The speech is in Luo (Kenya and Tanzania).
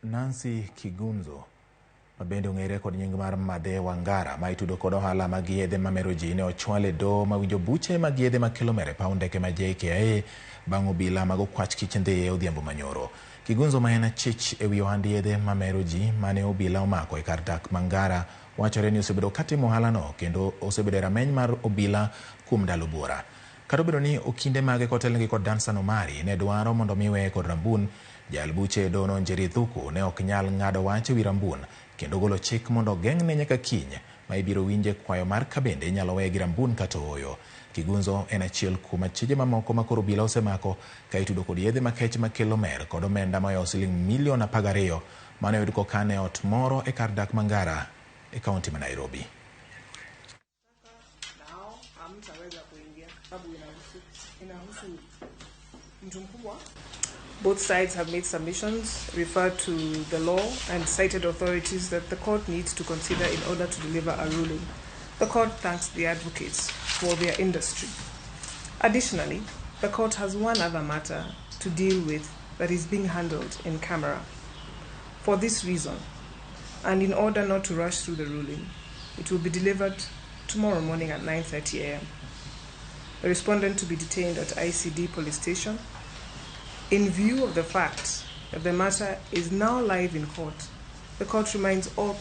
Nancy Kigunzo ma bende ong'ere kod nying mar Madhe Wangara ma itudo kod ohala mag yedhe mamero ji ne ochwal e doho mawinjo buche mag yedhe makelo mer e paw ndeke ma JKIA bang' obila mag okwach kich ndhiye odhiambo manyoro. Kigunzo ma en achich ewi ohand yedhe mamero ji mane obila omako e kar dak Mangara wachore ni osebedo katimo ohalano kendo osebedo e rameny mar obila kuom ndalo buora. Kata obedo ni okinde mage kotelnegi kod Dansan Omari ne dwaro mondo mi weye kod Rambun, jal buche e doho Njeri Thuku ne ok nyal ng'ado wach ewi Rambun kendo golo chik mondo ogeng'ne nyaka kiny ma ibiro winje kwayo mar kabende inyalo weye gi Rambun kata ooyo. Kigunzo en achiel kuom achije mamoko ma koro obila osemako ka itudo kod yedhe makech makelo mer kod omenda mohewo siling milion 12 mane oyud kokan e ot moro e kar dak Mangara e kaunti ma Nairobi. Nao hamtaweza kuingia sababu inahusu mtu mkubwa. Both sides have made submissions, referred to the law and cited authorities that the court needs to consider in order to deliver a ruling. The court thanks the advocates for their industry. Additionally, the court has one other matter to deal with that is being handled in camera. For this reason, and in order not to rush through the ruling, it will be delivered tomorrow morning at 9:30 a.m. The respondent to be detained at ICD police station. In view of the fact that the matter is now live in court, the court reminds all